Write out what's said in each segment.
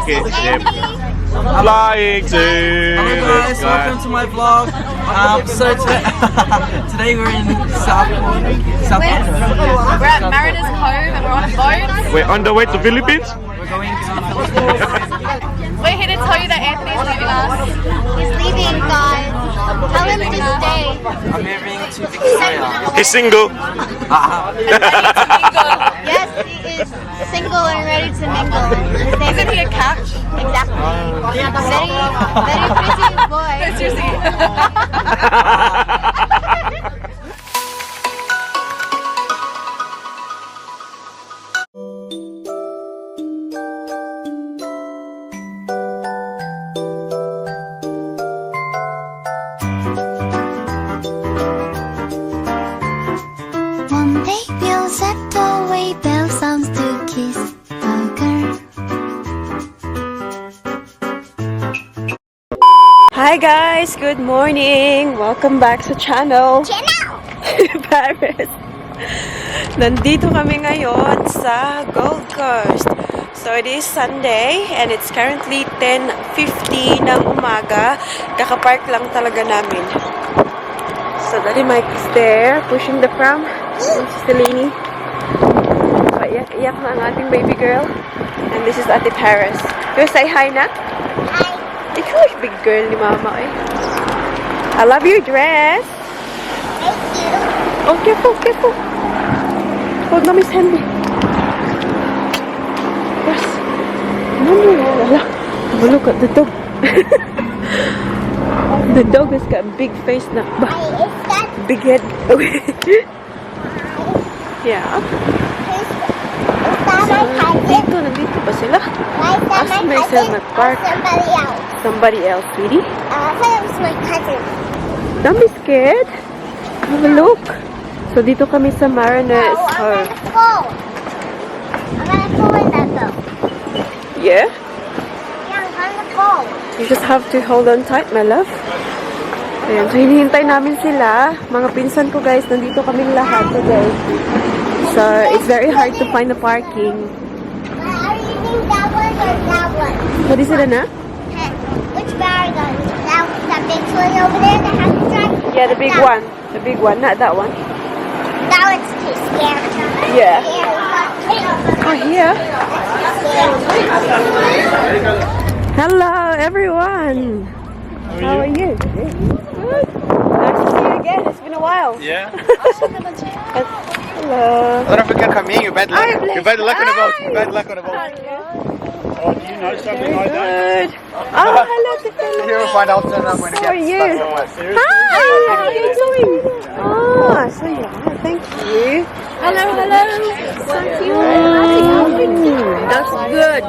Rocket ship flying to Hello the guys, sky. Welcome to my vlog. So today we're in Southport. Southport. We're at Mariners Cove and we're on a boat. We're on the way to Philippines. We're going to the Philippines. We're here to tell you that Anthony's leaving us. He's leaving, guys. Tell him to stay. I'm moving to Victoria. He's single. Ah, Yes, he is single and ready to mingle. His name Isn't he a catch? Exactly. Very, very pretty boy. No, seriously. One day we'll set away bell sounds to kiss a girl. Hi guys! Good morning! Welcome back sa channel! Channel! Paris! Nandito kami ngayon sa Gold Coast. So it is Sunday and it's currently 10:50 ng umaga. Kakapark lang talaga namin. So Daddy Mike is there pushing the pram. And si Delaney. Paiyak-iyak na ang ating baby girl. And this is Ate Paris. You say hi na? Hi. Ikaw ay big girl ni Mama eh. I love your dress. Thank you. Oh, careful, careful. Hold na, Miss Henry. Yes. No, wala. Oh, look at the dog. The dog has got big face na. Ba, Hi, is that big head. Okay. Yeah. Is that my cousin? Dito, nandito ba sila? Why is that Asa my may cousin sila nag-park? or somebody else? Somebody else, sweetie. I thought it was my cousin. Don't be scared. Have a look. So, dito kami sa Mariners No, I'm Cove. gonna go. I'm gonna go in that boat. Yeah? Yeah, I'm gonna go. You just have to hold on tight, my love. Ayan, so hinihintay namin sila. Mga pinsan ko, guys, nandito kaming lahat today. So, it's very hard to find the parking. Are you using that one or that one? Pwede sila na? Hey, which bar? That big one over there that has the drive? Yeah, the big That one. The big one, not that one. That one's too scary. Yeah. Scary. Oh, here. Scary. Hello, everyone. How are you? Good. Nice to see you again. It's been a while. Yeah. Hello. I don't know if we can come in. You bad luck. Hi, You bad luck on the boat. Hi. You bad luck on the boat. Oh, do you know something I don't? Good. Oh, hello, Tiffany. You'll find out soon. I'm going to How are get you? stuck somewhere. Hi, how are you doing? Oh, so you are. Thank you. Hello, hello. So cute. That's good.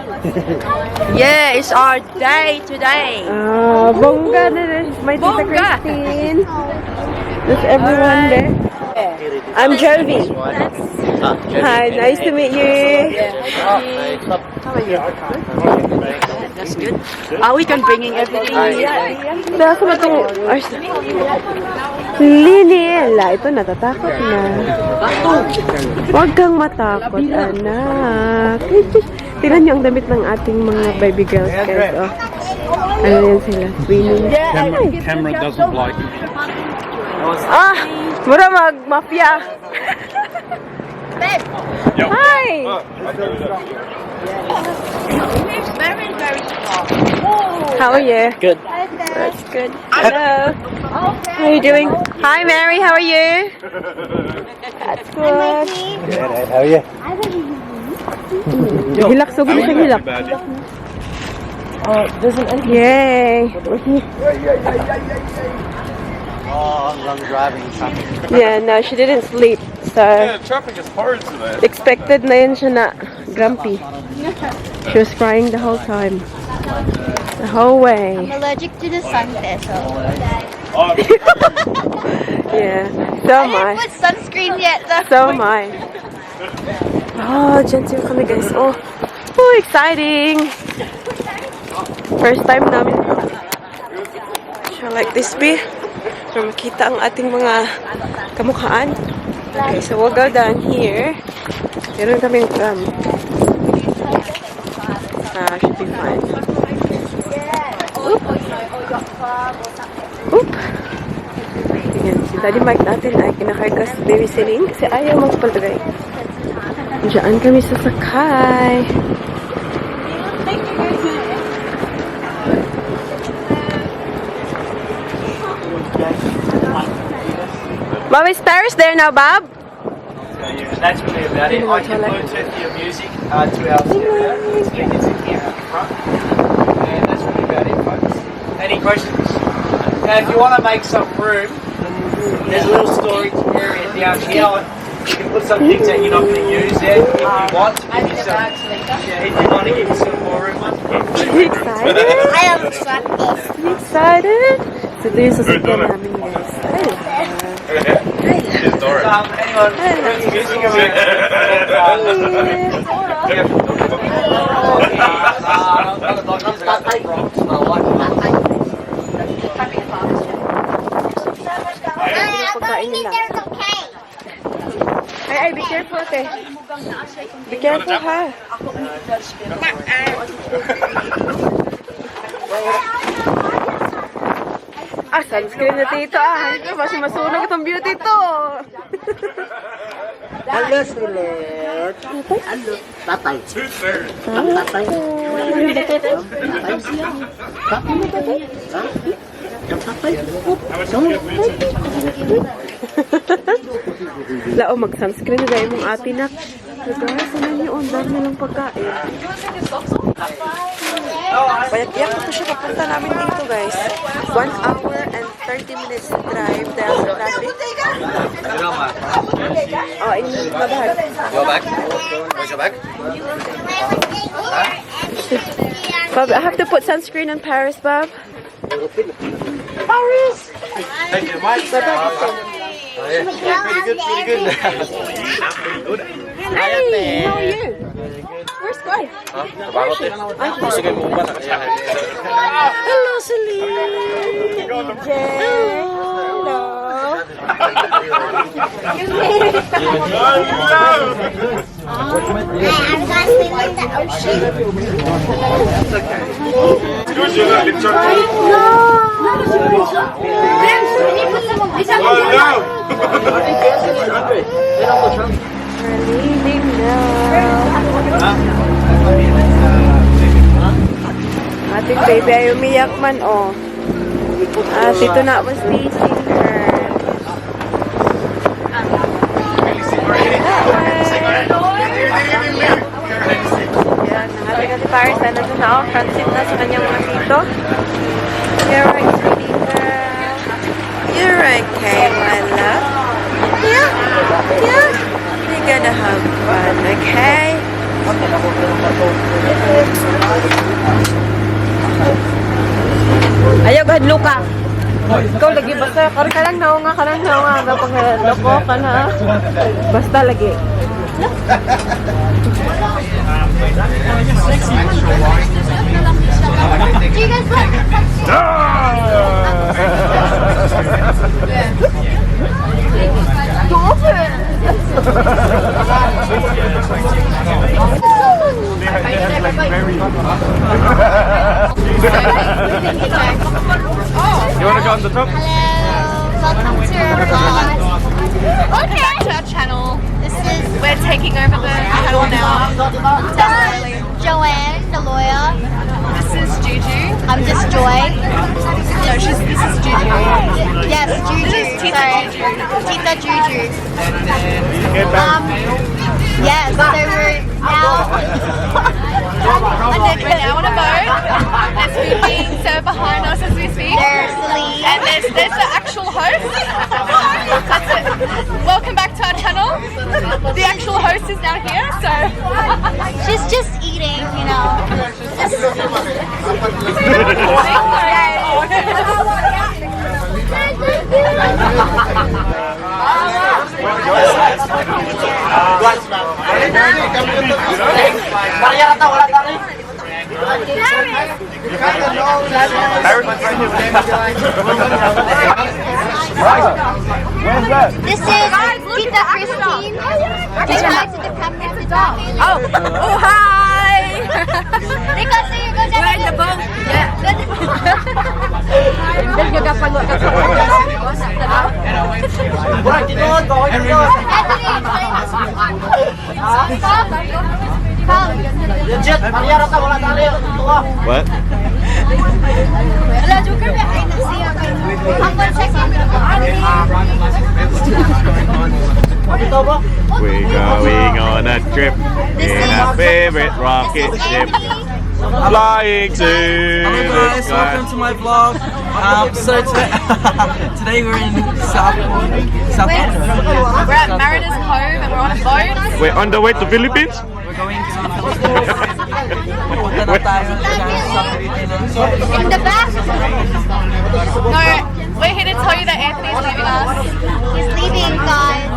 Yeah, it's our day today. Ah, bongga na rin. My Tita Bongga. Christine. There's everyone there. I'm Jovi. Hi, nice to meet you. How are you? That's good. Are we can bringing everything? Nasa ba itong... Liniela. Ito, natatakot na. Huwag kang matakot, anak. Tingnan niyo ang damit ng ating mga baby girls, guys. Oh. Ano yan sila? Swimming. Camera, camera doesn't like me. Ah! Mura mag-mafia. Hi! Very, very strong. How are you? Good. That's good. Hello. How are you doing? Hi, Mary. How are you? That's good. How are you? Hilak. So good siya hilak. Yay. We're here. Oh, I'm driving in traffic. Yeah, no, she didn't sleep. So, Yeah, traffic is horrid today. Expected na yun siya na grumpy. She was crying the whole time. The whole way. I'm allergic to the sun thistle. Oh, Yeah. So am I I. didn't put sunscreen yet though. So am I. Oh, dyan sila kami, guys. Oh, exciting! First time namin. Shall like this be? Para makita ang ating mga kamukhaan. Okay, so we'll go down here. Meron kaming pram. Should be fun. Oop. Oop. Ayan, si Daddy Mike natin ay kinakarga si Baby Celine kasi ayaw magpalagay. Diyan kami sasakay. Bob, is Paris there now, Bob? That's really about it. I can Bluetooth your music to our stereo speakers in here at the front. And that's really about it, folks. Any questions? Now, if you want to make some room, there's a little storage area down here. You can put some things that you're not going to use there if you want to give yourself, yeah, if you want to give yourself more room. You excited? I am excited. You excited? So, ito yung sasakyan namin, guys. Ay, Anyone, music around? I'm Pagkain going in nila. there, it's okay. Ay, ay, be careful, te. Be careful, ha. Ah, sunscreen na tito, ah. Ito, basi masunog itong beauty to. Hello, Sulit. Hello. Tatay. Tatay. Tatay. Tatay. Lao, mag-sunscreen na dahil mong ate na. So guys, ano niyo, ang dami nilang pagkain. Payak-yak ko siya papunta namin dito, guys. 1 hour and 30 minutes drive dahil sa traffic. Oh, in my bag. Your bag? Where's your bag? Bob, I have to put sunscreen on Paris, Bob. Thank you, mate. Yeah, pretty good, pretty good. Hey, how are you? Where's Sky? Hello, Celine. Jay. Hello. I'm gonna swim in the ocean. We're leaving now. Ating baby ay umiyak man, oh. Ah, Tito na was teasing her. Yan, ang ating Ate Paris na nandun na, oh. Front seat na sa kanyang mga tito. You're right, sweetie girl. You're okay, my love. Yeah. We're gonna have fun, okay? Ayaw, hadlo ka. Ikaw lagi, basta karon ka lang naunga, ka lang naunga. Kapag loko ka na. Basta lagi. Do you guys want You want to go on the top? Hello, welcome to our vlog. Welcome back to our channel. This is We're taking over the channel now. this is Joanne, the lawyer. This is Juju. I'm just Joy. No, she's this is Juju. Yes, Juju. This is Tita Sorry. Juju. Tita Juju. Yes, so we're now We're now on a boat. There's food being served behind us as we speak. There's Celine. And there's the actual host. That's it. Welcome back to our channel. The actual host is now here, so She's just eating. Just Where's that? This is Tita Christine. Say hi to the camera. Oh, oh, hi! They can't see you. Go down. We're in the boat. Yeah. Anthony, come. Come. What? Wala, joker ba? Ay, nasiya ka. Come 1 second. We're going on a trip in our favorite rocket This is ship. Anthony. Flying to Hello the guys, sky. welcome to my vlog. So today, today we're in Southport. Southport. We're at Mariners Cove and we're on a boat. We're on the way to Philippines. We're going to the Philippines. Pupunta na tayo dyan sa Pilipinas. In the back. No, we're here to tell you that Anthony's leaving us. He's leaving, guys.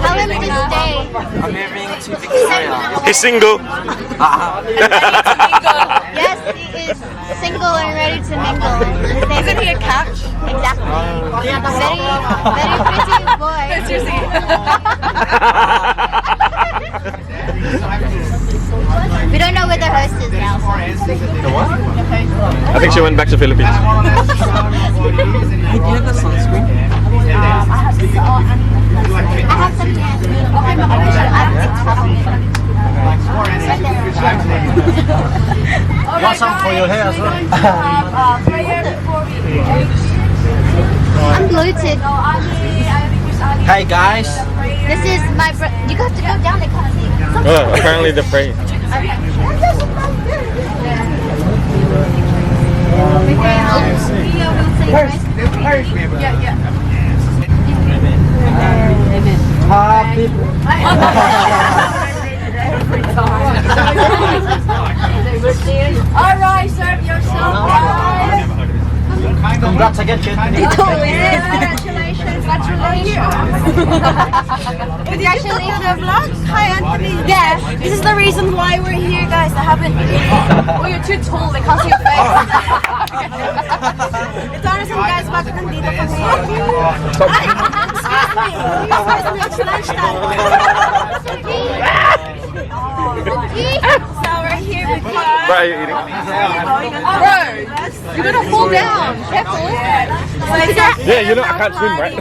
Tell him to stay. I'm moving to Victoria. He's single. Yes, he is single and ready to mingle. His name Isn't he a catch? Exactly. Very, very pretty boy. No, seriously. We don't know where the host is now. I think she went back to Philippines. Hey, do you have the sunscreen? I have some Got some for your hair as well. I'm bloated. Hey guys. This is my bro. You have to go down. They can't see. Oh, apparently they're praying. Happy. Alright, serve yourself, guys. Congrats again, kid. Congratulations. Congratulations. Congratulations. The vlog? Hi, Anthony. Yeah, this is the reason why we're here, guys. I haven't. Oh, you're too tall. They can't see your face. Ito reason, guys, bakit nandito kami. Ay, excuse me. Excuse me, it's lunchtime. So we're here because What are you eating? we're going on Bro, you're gonna fall down. Careful. Yeah, you know I can't swim, right?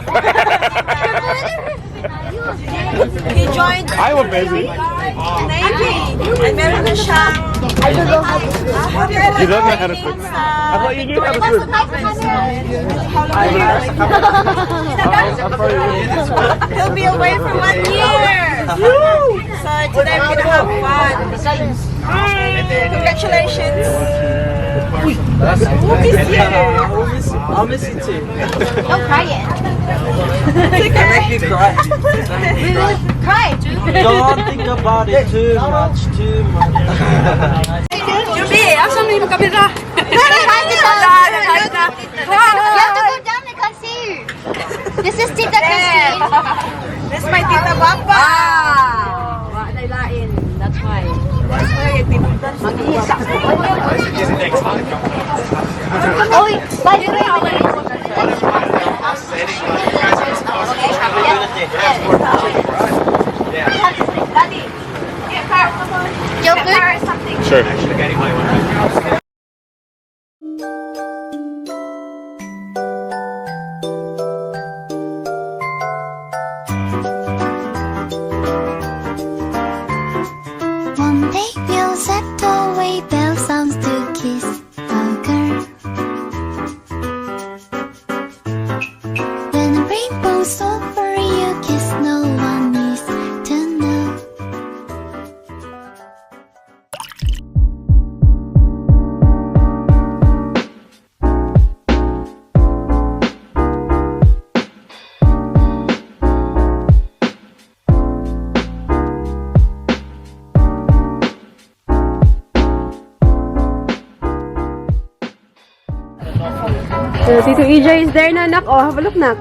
He joined I'm a baby. Navy. And meron na siyang You don't know how to swim. I thought you knew how to swim. He'll be away for one year. So today we're gonna have fun. Congratulations. We'll miss you. I'll miss you too. Don't cry yet. Don't make me cry. We will cry. Don't think about it too much, too much. Juby, asan na yung camera? You have to go down. They can't see you. This is Tita Christine. This is my Tita Bamba. Ah, lain. That's why. Oh, wait, by the way, Daddy, get Farrah. Your Get food? Farrah something. Sure. One day we'll set away bell sounds to kiss a girl. When a rainbow's over, you kiss no one needs to know. So, Tito EJ is there na, nak. Oh, have a look, nak.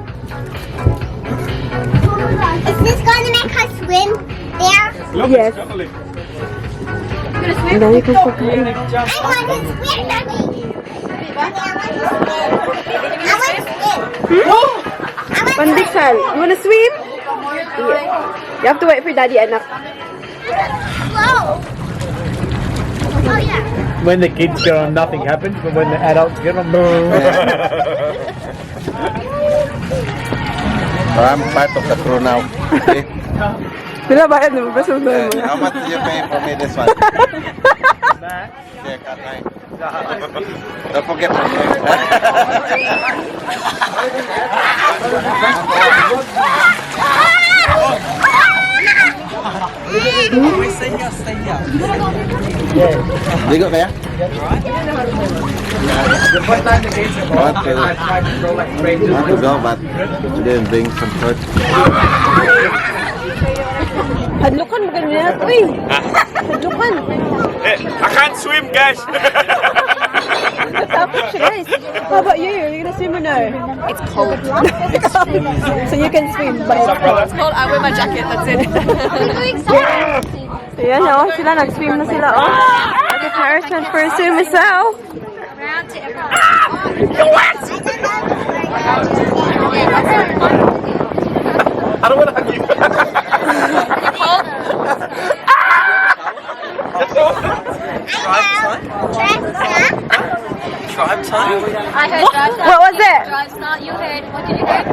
Is this going to make us swim there? Yes. Ang dami kong pagkain. I want to swim, Mommy. Mommy, I want to swim. I want to swim. I want Pandesal. You wanna swim? Yeah. You have to wait for daddy, anak. to slow. When the kids get on, nothing happens, but when the adults get on, boom. I'm part of the crew now. Okay. Pila bayad mo ba sa mo? How much do you pay for me this one? Yeah, cut nine. Don't forget my name. Ligo kaya? Want to go, but didn't bring some food. Hadlukan mo ganyan. Uy! Hadlukan. Eh, I can't swim, guys. Tapos siya, guys. How about you? Are you gonna swim or no? It's cold. So you can swim, but it's cold. It's cold. I wear my jacket. That's it. Ayan, oh, sila, nag-swim na sila, oh. Ate Paris went for a swim as well. I don't want to hug you. You cold? I heard drive What was it? Drive start, you heard. What did you hear?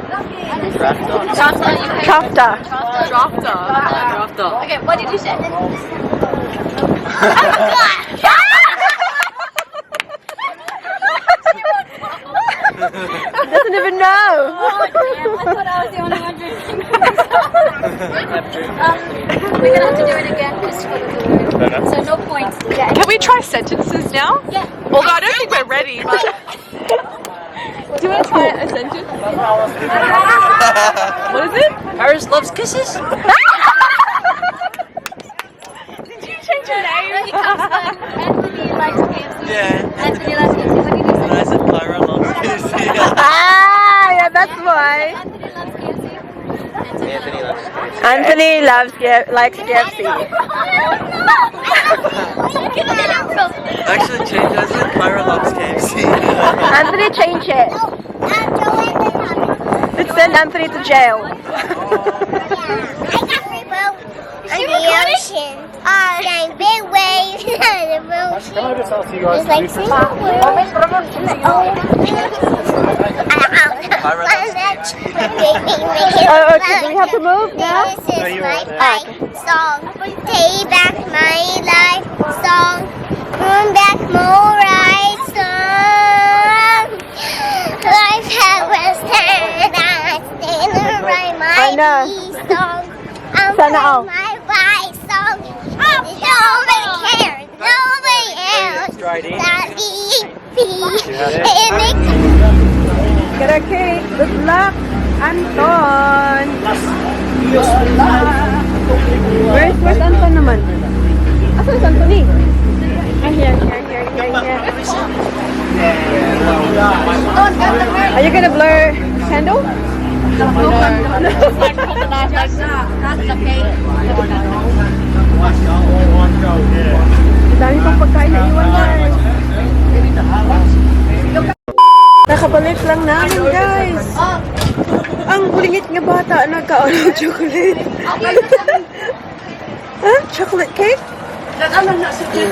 Drive start, you heard. Trafta. Drafter. Drafter. Okay, what did you say? Doesn't even know. Oh, damn, I thought I was the only one drinking. We're gonna have to do it again because she forgot the word. So no points. Yeah. Can we try sentences now? Yeah. Although I don't think we're ready, but. Do you want to try a sentence? What is it? Paris loves kisses. Did you change your name? He comes back. Anthony likes KFC. Yeah. Anthony likes KFC. What did you say? And I said Kyra loves KFC. Ah, yeah, that's why. Anthony loves KFC. Anthony loves KFC. Anthony loves likes KFC. Actually, change. I said Kyra loves KFC. Anthony, change it. Let's send Anthony to jail. I got free boat. On the ocean. Sang big waves on the ocean. Can I just ask you guys It's like to do single world. Oh, okay. Do we have to move now? This is my fight song. Take back my life song. Bring back more right song. Life has turned. I stand right my I know. peace song. I'm Sana all. my right song. Nobody cares. Nobody else. Straight in. That E P. And it Get a cake. Good luck, Anton. Where's Anton naman? Asan si Anthony? Ah, here, here, here, here, here. Are you gonna blur handle? No. Ang dami pang pagkain na iwan, guys. Nakabalik lang namin, guys. Ang bulingit nga bata, nagkaon ng chocolate. Huh? Chocolate cake?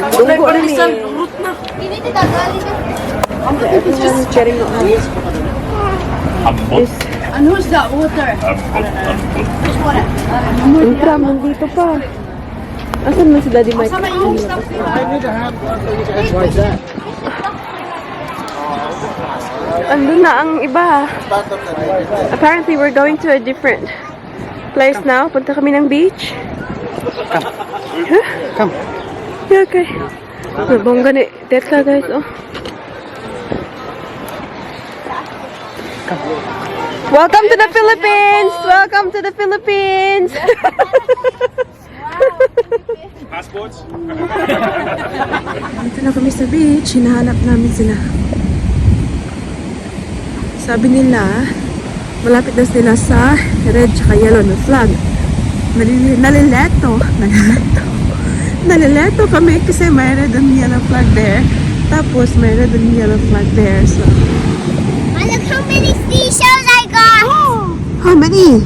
Tunggo na ni. Just getting on. Ambot. And who's that water? Ambot, ambot. Ang pram, nandito pa. Asan man si Daddy Mike? Why is that? Andun na ang iba. Part of the day. Apparently, we're going to a different place now. Punta kami ng beach. Come. Huh? Come. Yeah, okay. Bongga ni Teta, guys. Oh. Welcome to the Philippines! Welcome to the Philippines! Passports? Dito na kami sa beach. Hinahanap namin sila. Sabi nila, malapit na sila sa red tsaka yellow na flag. Nalileto. Nalileto. Nalileto kami kasi may red and yellow flag there. Tapos may red and yellow flag there. So, Oh, look how many seashells I got. How many?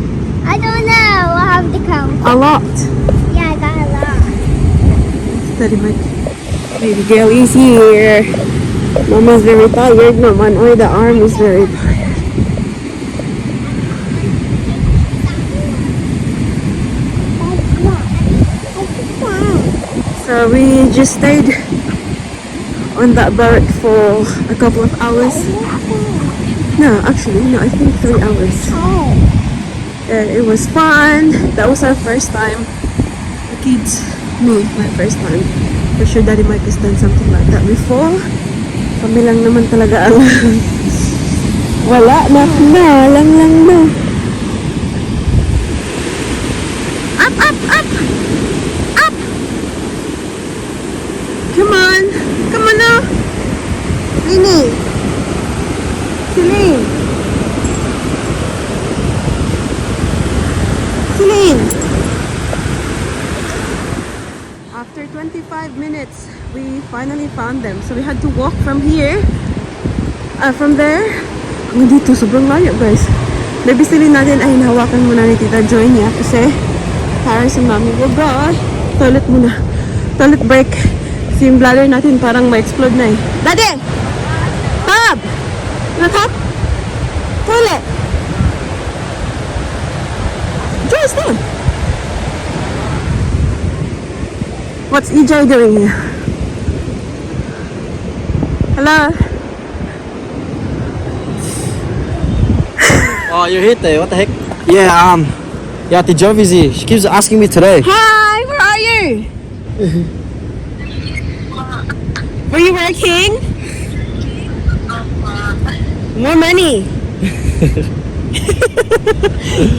I don't know. I'll have to count. A lot. Yeah, I got a lot. Steady, Mike. Baby girl is here. Mama's very tired naman. Oy, the arm is very tired. So we just stayed on that boat for a couple of hours. No, actually, no, I think 3 hours. And it was fun. That was our first time. The kids, me, my first time. For sure, Daddy Mike has done something like that before. Kami lang naman talaga ang wala na na, lang lang na. Up, up, up! Up! Come on! Come on now! Lini! Celine! Celine! After 25 minutes, we finally found them. So we had to walk from here, from there, hanggang dito. Sobrang layo, guys. Baby Celine natin ay hinahawakan muna ni Tita Joy niya kasi Paris and Mommy will go. Toilet muna. Toilet break. Kasi yung bladder natin parang ma-explode na eh. Daddy! Tab! Ano tap? Toilet! Joy's there! What's EJ doing here? Hello? Oh, you're here there. What the heck? Yeah, Ate Jovi's here. She keeps asking me today. Hi, where are you? Were you working? More money.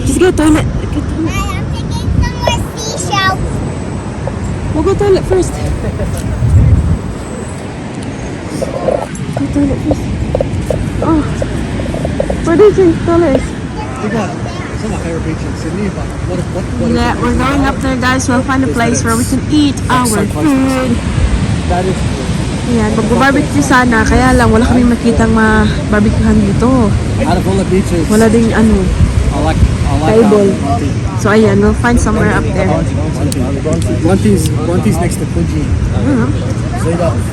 Just go toilet. Go toilet. I'm taking some more seashells. We'll go toilet first. Go toilet first. Oh, where do you think toilet is? It's not my favorite beach in Sydney, but what is Yeah, it? we're going up there, guys. We'll find a place where we can eat our so close to the food. That is Ayan, magbo-barbecue sana. Kaya lang, wala kaming makitang ma-barbecuehan dito. Out of all the beaches, Wala ding ano, I like table. Bronte. So ayan, we'll find somewhere up there. Bronte's next to Coogee.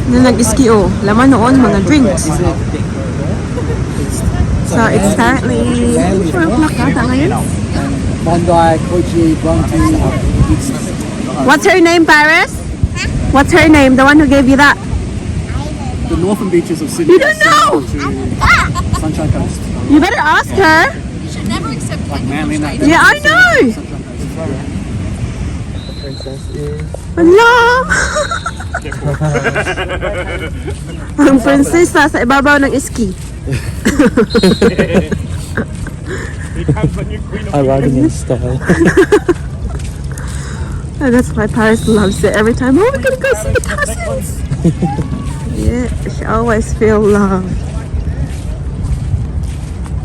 Na nag-ski oh. Laman noon, mga drinks. So it's currently 4 o'clock ata ngayon. Bondi, Coogee, Bronte. What's her name, Paris? What's her name? The one who gave you that? The northern beaches of Sydney You don't know! to Sunshine Coast. You better ask her. You should never accept Like Manly and that. Yeah, I know. Sunshine Coast. Princess is. Hala! Ang prinsesa sa ibabaw ng ski. I'm riding in style. And that's why Paris loves it every time. Oh, we're gonna go see the cousins. Yeah, she always feel loved.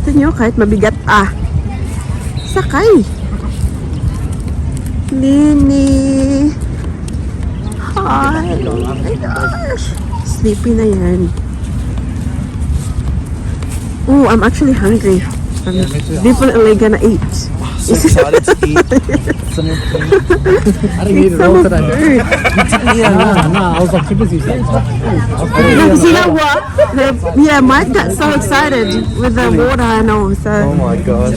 Ito nyo, kahit mabigat ah. Sakay. Lini. Hi. Oh my gosh. Sleepy na yan. Oh, I'm actually hungry. I'm definitely gonna eat. So excited to eat. Some I didn't eat at Some all of today. food. Yeah, no, I was like too busy. Because you know what? Yeah, Mike got so excited with the water and all. So Oh my God.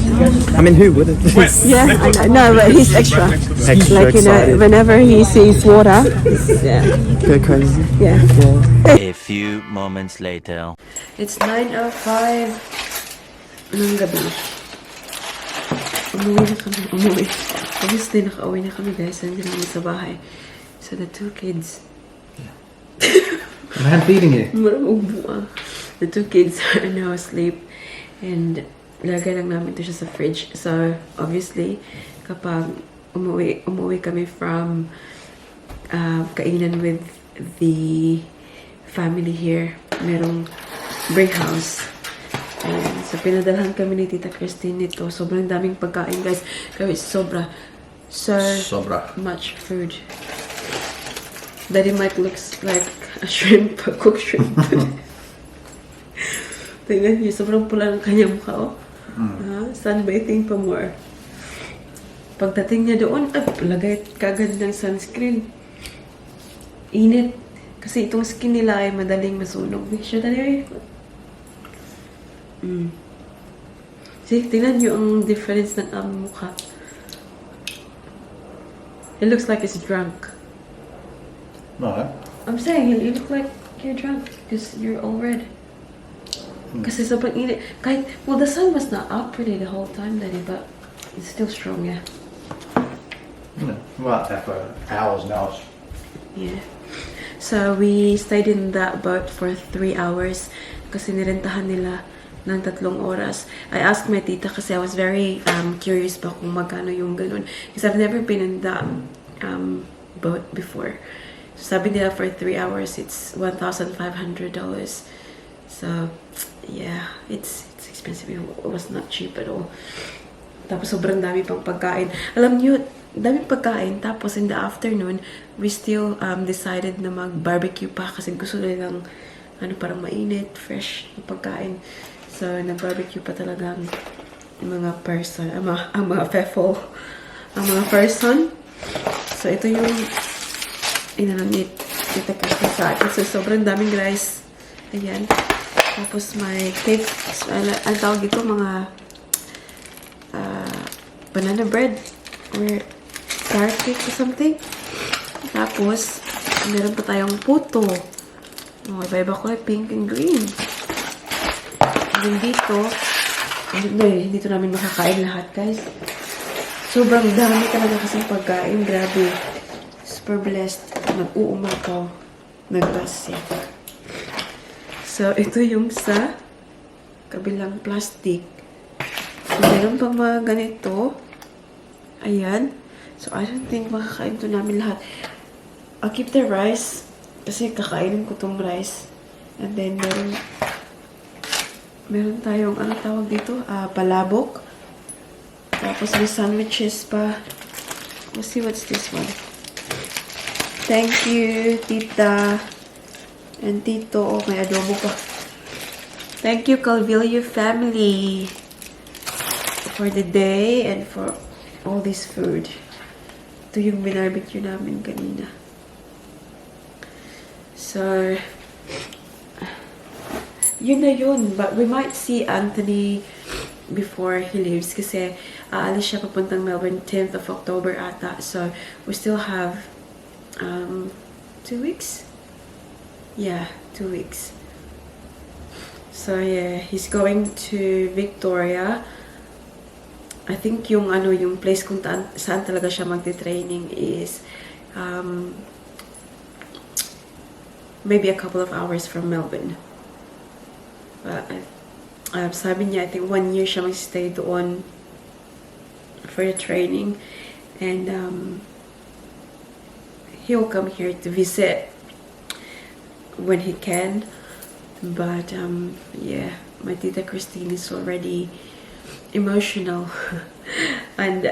I mean, who wouldn't? Yeah, I know. No, but he's extra. Extra Like excited. whenever he sees water, yeah, Go crazy. Yeah. A few moments later. It's 9:05 ng gabi. Umuwi na kami. Umuwi. Obviously, nakauwi na kami, guys. Nandiyan kami sa bahay. So, the two kids. I'm feeding you. Murang ubo ah. The two kids are now asleep. And lagay lang namin to siya sa fridge. So, obviously, kapag umuwi kami from kainan with the family here, merong Brewhouse. Ayan. So, pinadalhan kami ni Tita Christine nito. Sobrang daming pagkain, guys. Kami sobra. So Sobra. Much food. Daddy Mike looks like a shrimp, a cooked shrimp. Tingnan niyo, sobrang pula ng kanyang mukha, oh. Ah, sunbathing pa more. Pagdating niya doon, ah, lagay kagad ng sunscreen. Init. Kasi itong skin nila ay madaling masunog. Siya dali. See, tingnan niyo ang difference ng aming mukha. It looks like it's drunk. No. I'm saying, you look like you're drunk because you're all red. Kasi sobrang init. Kahit, well, the sun was not up really the whole time, Daddy, but it's still strong, yeah. Yeah. We're out there for hours and hours. Yeah. So, we stayed in that boat for 3 hours kasi nirentahan nila ng 3 oras. I asked my tita kasi I was very curious pa kung magkano yung ganun. Because I've never been in that boat before. So, sabi nila for 3 hours, it's $1,500. So, yeah, it's expensive. It was not cheap at all. Tapos sobrang dami pang pagkain. Alam niyo, daming pagkain. Tapos in the afternoon, we still decided na mag-barbecue pa kasi gusto nilang ano, parang mainit, fresh na pagkain. So, nag-barbecue pa talaga ang mga person, ang mga people, ang mga person. So, ito yung inano ni Tita Kathy sa akin. So, sobrang daming rice. Ayan. Tapos may cake. So, ang tawag dito, mga banana bread or carrot cake or something. Tapos, meron pa tayong puto. Oh, iba-iba kulay, pink and green. And then dito, hindi, hindi to namin makakain lahat, guys. Sobrang dami talaga kasing pagkain. Grabe. Super blessed. Nag-uumapaw. Nagbasya. So, ito yung sa kabilang plastic. So, meron pang mga ganito. Ayan. So, I don't think makakain to namin lahat. I'll keep the rice. Kasi kakainin ko tong rice. And then, meron tayong, ano tawag dito? Ah, palabok. Tapos, may sandwiches pa. Let's see what's this one. Thank you, Tita. And Tito. Oh, may adobo pa. Thank you, Calvillo family, for the day and for all this food. Ito yung binarbecue namin kanina. So, yun na yun. But we might see Anthony before he leaves kasi aalis siya papuntang Melbourne 10th of October ata. So, we still have 2 weeks? Yeah, 2 weeks. So, yeah, he's going to Victoria. I think yung ano, yung place kung saan talaga siya magte-training is maybe a couple of hours from Melbourne. But sabi niya, I think one year siya mag-stay doon for the training. And he'll come here to visit when he can. But yeah, my Tita Christine is already emotional. And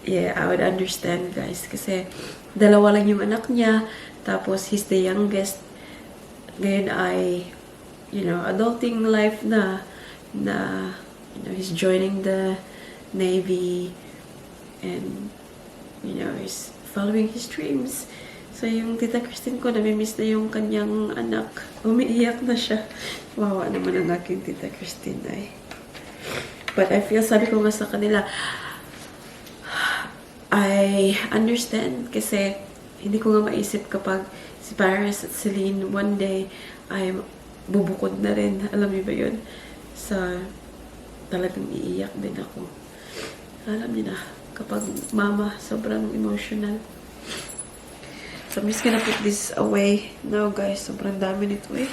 yeah, I would understand, guys. Kasi dalawa lang yung anak niya. Tapos he's the youngest. Ngayon ay, adulting life na, he's joining the Navy and, he's following his dreams. So, yung Tita Christine ko, namimiss na yung kanyang anak. Umiiyak na siya. Wawa naman ang aking Tita Christine ay. But I feel, sabi ko nga sa kanila, I understand kasi hindi ko nga maisip kapag si Paris at Celine one day ay bubukod na rin. Alam niyo ba yun? So, talagang iiyak din ako. Alam niyo na, kapag mama, sobrang emotional. So, I'm just gonna put this away now, guys. Sobrang dami nito eh.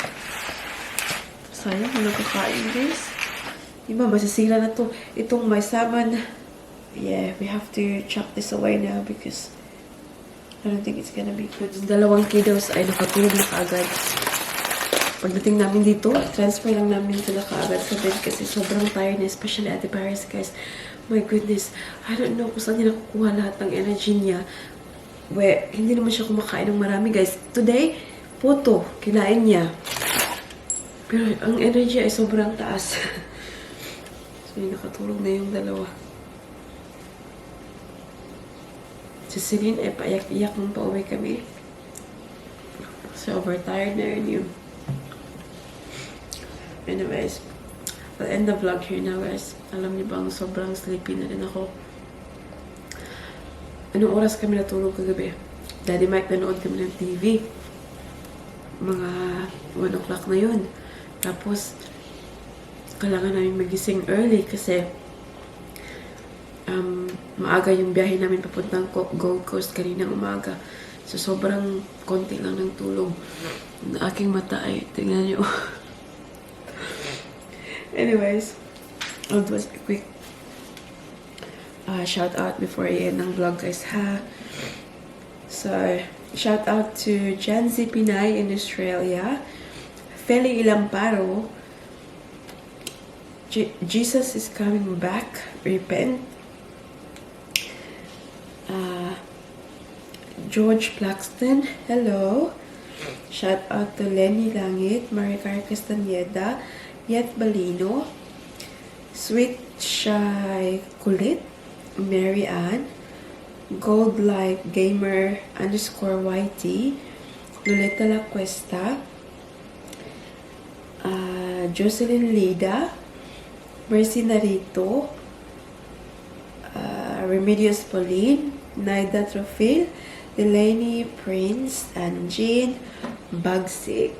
Sayang, walang kakain, guys. Iba, masisira na to. Itong may salmon. Yeah, we have to chuck this away now because I don't think it's gonna be good. Yung dalawang kiddos ay nakatulog na kaagad. Pagdating namin dito, transfer lang namin sila kaagad sa bed kasi sobrang tired na, especially Ate Paris, guys. My goodness, I don't know kung saan niya nakukuha lahat ng energy niya. We, hindi naman siya kumakain ng marami, guys. Today, puto, kinain niya. Pero ang energy ay sobrang taas. So, yun, nakatulog na yung dalawa. Si Celine ay paiyak-iyak nung pauwi kami. So, overtired na rin yun. Anyways, I'll end the vlog here now, guys. Alam niyo bang sobrang sleepy na rin ako. Anong oras kami natulog kagabi? Daddy Mike, nanood kami ng TV. Mga 1 o'clock na yun. Tapos, kailangan namin magising early kasi maaga yung biyahe namin papuntang Gold Coast kaninang umaga. So, sobrang konti lang ng tulog. Ang aking mata ay, tingnan nyo. Anyways, I'll do a quick shout out before I end ng vlog, guys, ha. So, shout out to Janzi Pinay in Australia, Feli Ilamparo, Jesus is coming back, repent, George Plaxton, hello. Shout out to Lenny Langit, Maricar Castañeda, Yet Balino, Sweet Shy Kulit, Mary Ann, Gold Like Gamer_YT, Loleta La Cuesta, Jocelyn Lida, Mercy Narito, Remedios Pauline, Naida Trofil, Delaney Prince, and Jean Bagsik.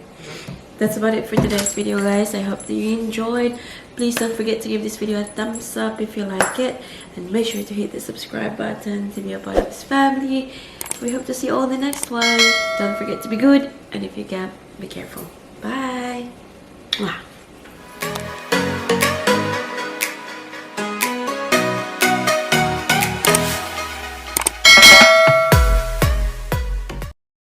That's about it for today's video, guys. I hope that you enjoyed. Please don't forget to give this video a thumbs up if you like it. And make sure to hit the subscribe button to be a part of this family. We hope to see you all in the next one. Don't forget to be good. And if you can, be careful. Bye. Mwah.